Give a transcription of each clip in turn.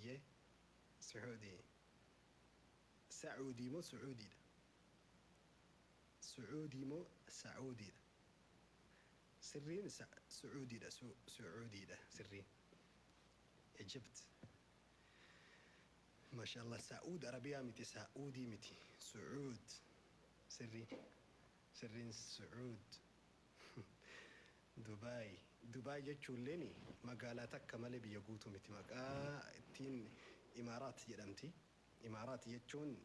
Hayyee, Sucuudii. Sacuudii moo Sucuudiidha? Sucuudii moo Sacuudiidha? Sirriin Sucuudiidha, Sucuudiidha sirriin. Egypt. Mashallah, Saud Arabiyaa miti, Saudii miti, Sucuud sirriin, sirriin Sucuud. Dubai, Dubai jechuulleen magaalaa takka malee biyya guutuu miti, maqaa ittiin Imaaraat jedhamti. Imaaraat jechuun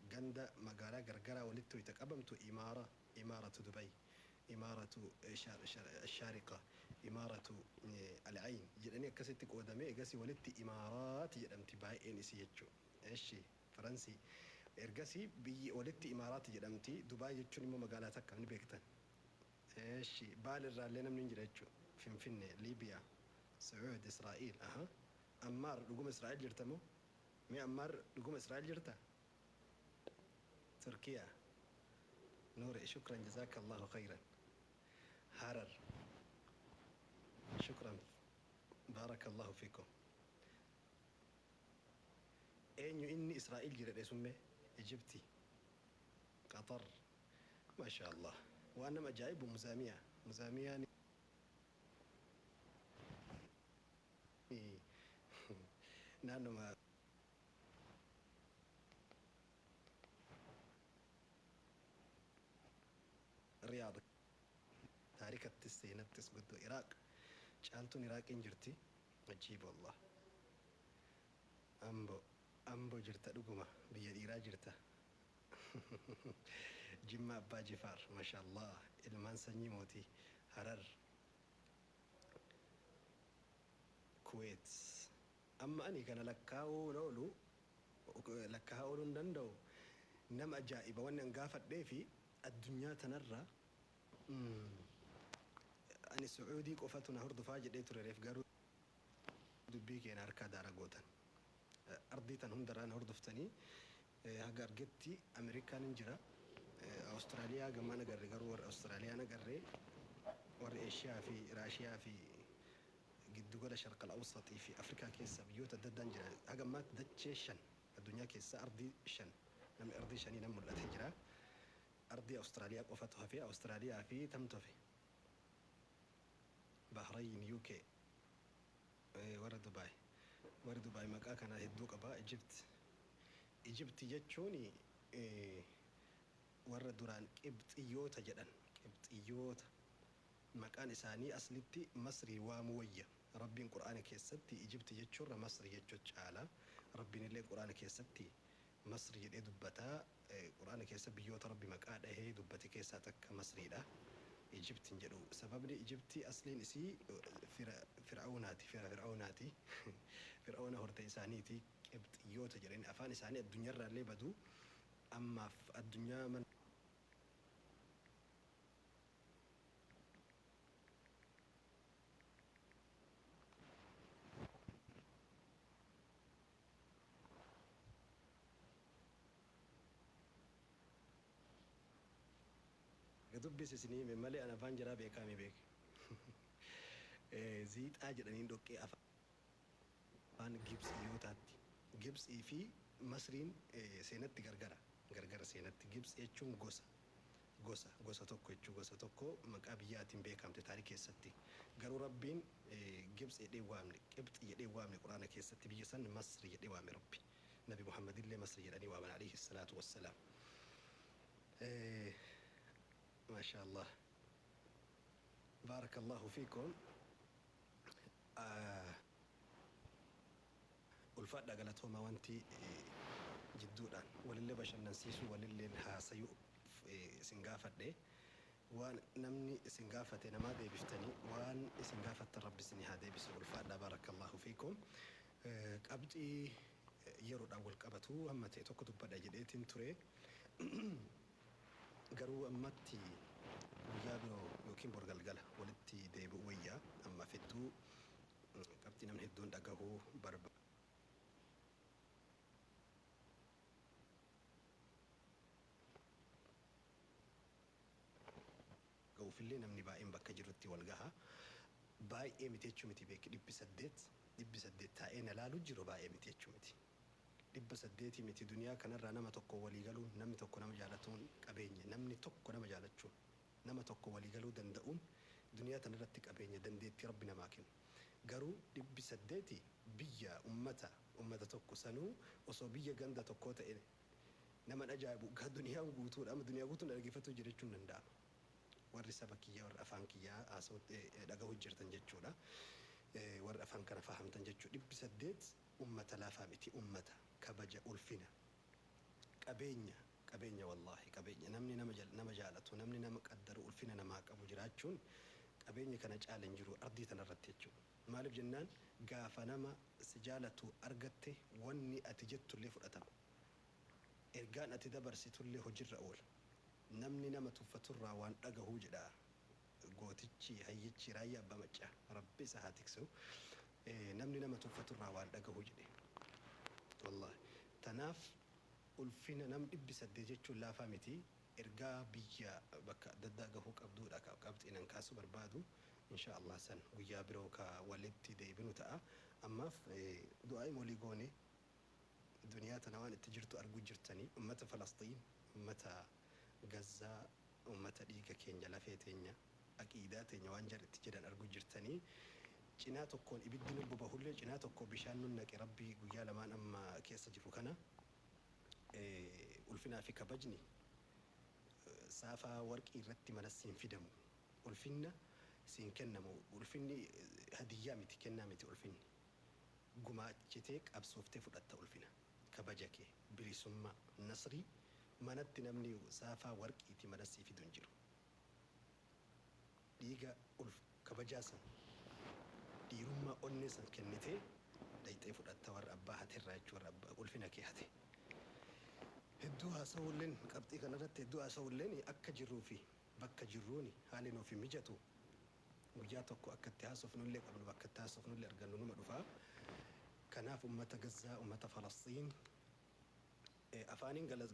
ganda magaalaa gargaraa walitti wayita qabamtu imaara, imaaratu Dubai, imaaratu Shaariqa, imaaratu Al-Ain jedhanii akkasitti qoodamee egasii walitti Imaaraat jedhamti baay'een isii jechuu. Eshi Faransii. Ergasii biyyi walitti Imaaraat jedhamti. Dubai jechuun immoo magaalaa takka ni beektan. Eshi Baale irraallee namni hin jira jechuu. Finfinne, Liibiyaa, Su'uud, Israa'iil. Aha. Ammaar dhuguma Israa'el jirta moo? Mee Ammaar dhuguma Israa'el jirta? Turkiya. Nuure shukran jazakallahu khayran. Harar. Shukran barakallahu fikum. Eenyu inni Israa'el jira jedhe sun mee? Ijipti. Qatar. Masha Allah. Waan nama ajaa'ibu Muzaamiyaa. Muzaamiyaan naannoma Riyaad taarikattis seenattis guddoo. Iraaq, Caaltuun Iraaqiin jirti. Ajiib wallah. Ambo, Ambo jirta dhuguma biyya dhiiraa jirta. Jimma Abbaa Jifaar, mashallah, ilmaan sanyii mootii. Harar. Kuwait. Amma ani kana lakkaa'uu hin oolu, lakkaa'aa ooluu hin danda'u. Nama ajaa'iba wanni an gaafadheefi addunyaa tanarra ani Su'uudii qofatu na hordofaa jedhee ture reef, garuu dubbii kee na harkaa daara gootan. Ardii tan hundarraa na hordoftanii haga argetti Ameerikaan hin jira. Awustiraaliyaa gammaan agarre, garuu warri Awustiraaliyaa hin agarre, warri Eeshiyaa fi Raashiyaa fi giddugala Sharqal Awsaxii fi Afrikaa keessa biyyoota adda addaan jira. Haga ammaatti dachee shan addunyaa keessa, ardii shan, namni ardii shanii nan mul'atee jira. Ardii Awustiraaliyaa qofatu hafe. Awustiraaliyaa fi tamtu hafe? Bahrain, UK, warra Dubaay. Warri Dubaay maqaa kana hedduu qaba. Egypt. Egypt jechuun warra duraan Qibxiyyoota jedhan. Qibxiyyoota. Maqaan isaanii aslitti Masrii waamuu wayya. Rabbiin Qur'aana keessatti Egypt jechuurra Masri jechuu caala. Rabbiinillee Qur'aana keessatti Masri jedhee dubbata. Qur'aana keessa biyyoota Rabbi maqaa dhahee dubbate keessaa takka Masriidha. Egypt hin jedhu. Sababni Egypt asliin isii fira Fir'awnaati. Fira Fir'awnaati. Fir'awna hortee isaaniiti. Qibxiyyoota jedhanii afaan isaanii addunyarraallee badu ammaaf addunyaa mana Dubbis isinii hime malee an afaan jaraa beekaami beeke. Ziixaa jedhaniin dhoqqee afaan Gibxiyootaatti. Gibxii fi Masriin seenatti gargara. Gargara seenatti. Gibxi jechuun gosa. Gosa, gosa tokko jechuu, gosa tokko maqaa biyyaatiin beekamte taarikh keessatti. Garuu Rabbiin Gibxi jedhee hin waamne, Qibxi jedhee hin waamne Qur'aana keessatti, biyya san Masri jedhee waame Rabbi. Nabi Muhammadillee Masri jedhanii waaman aleyhi salaatu wassalaam. Maashaa Allah. Baarakallahu fiikum. Ulfaadhaa, galatoomaa. Wanti jidduudhaan walillee bashannansiisuu, walilleen haasayuu isin gaafadhe, waan namni isin gaafate namaa deebiftanii, waan isin gaafattan Rabbi isinii haa deebisu. Ulfaadhaa, baarakallaahu fiikum. Qabxii yeroodhaan wal qabatu hamma ta'e tokko dubbadha jedheetiin ture, garuu ammatti guyyaa biroo yookiin bor galgala walitti deebi'uu wayya. Ammaaf hedduu qabxii namni hedduun dhagahuu barbaadufillee namni baay'een bakka jirutti wal gaha. Baay'ee miti jechuu miti, beeki, 800. 800 taa'ee na laalu jiru baay'ee miti jechuu miti. 800 miti, duniyaa kanarraa nama tokko walii galuun, namni tokko nama jaalatuun qabeenya. Namni tokko nama jaalachuun, nama tokko walii galuu danda'uun duniyaa tanarratti qabeenya, dandeettii Rabbi namaa kennu. Garuu 800 biyya ummata tokko sanuu osoo biyya ganda tokkoo ta'e nama ajaa'ibu. Gaa duniyaan guutuudha, amma duniyaa guutuun dhaggeeffatu jira jechuun danda'ama. Warri saba kiyyaa, warri afaan kiyyaa haasa'u dhagahuu jirtan jechuudha. Warri afaan kana fahamtan jechuudha. 800 ummata laafaa miti, ummata kabaja, ulfina, qabeenya, qabeenya, wallaahi qabeenya. Namni nama jaalatu, namni nama qaddaru, ulfina namaa qabu jiraachuun qabeenya kana caala hin jiru ardii tanarratti jechuudha. Maaliif jennaan, gaafa nama si jaalatu argatte, wanni ati jettullee fudhatama. Ergaan ati dabarsitullee hojiirra oola. Namni nama tuffaturraa waan dhagahuu jedha gootichi hayyichi Raayyaa Abbaa Maccaa, Rabbi isa haa tiksu. Namni nama tuffaturraa waan dhagahuu jedhe. Wallaahi. Tanaaf ulfina nam 800 jechuun laafaa miti. Ergaa biyya bakka adda addaa gahuu qabduudha qabxiinan kaasuu barbaadu. Insha Allah san guyyaa biroo ka walitti deebinu ta'a. Ammaaf du'aa walii goone. Duniyaa tana waan itti jirtu arguu jirtanii, ummata Falastiin, ummata Gazzaa, ummata dhiiga keenya, lafee teenya, aqiidaa teenya waan jar itti jedhan arguu jirtanii. Cinaa tokkoon ibiddi nu bobahullee, cinaa tokko bishaan nun naqe Rabbii guyyaa lamaan amma keessa jiru kana. Ulfinaa fi kabajni saafaa warqii irratti mana siin fidamu. Ulfinna siin kennamu. Ulfinni hadiyyaa miti, kennaa miti ulfinni. Gumaachitee qabsooftee fudhatta ulfina. Kabaja kee, bilisummaa, nasrii manatti namni saafaa warqiiti mana sii fidu hin jiru. Dhiiga kabajaa san, dhiirummaa onnee san kennitee dhayxee fudhatta warra abbaa haterraa jechuu, warra abbaa ulfina kee hate. Hedduu haasa'uulleen, qabxii kanarratti hedduu haasa'uulleen, akka jirruu fi bakka jirruuni haali nuuf hin mijatu. Guyyaa tokko akka itti haasofnullee qabnu, bakka itti haasofnullee argannu numa dhufaa. Kanaaf ummata Gazzaa, ummata Falastiin afaaniin galas.